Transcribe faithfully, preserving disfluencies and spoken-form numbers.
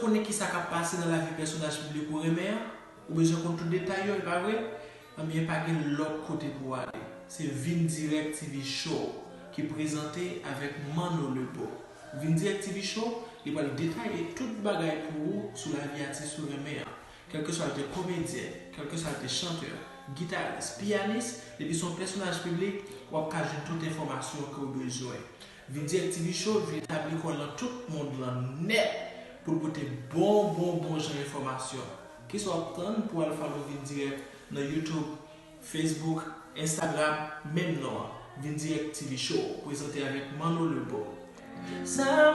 konnen kisa k ap pase nan lavi pèsonaj piblik ou renmen an? Ou bezwen konn tout detay yo, e pa vre? Ebyen, pa gen lòt kote pou w ale. Se Vin Dirèk T V Show ki prezante avèk Manno Lebeau. Vin Dirèk T V Show, li pral detaye tout bagay pou ou sou lavi atis ou renmen an. Kèlkeswa l te komedyen, kèlkeswa l te chantè, gitaris, piyanis, depi se yon pèsonaj piblik, w ap ka jwenn tout enfòmasyon ke w bezwen. Vin Dirèk T V Show vin etabli kò l nan tout mond lan nèt pou l pote bon, bon, bon jan enfòmasyon. Kisa w ap tann pou w al follow Vin Dirèk nan YouTube, Facebook, Instagram, menm non an, Vin Dirèk T V Show, prezante avèk Manno Lebeau. Sa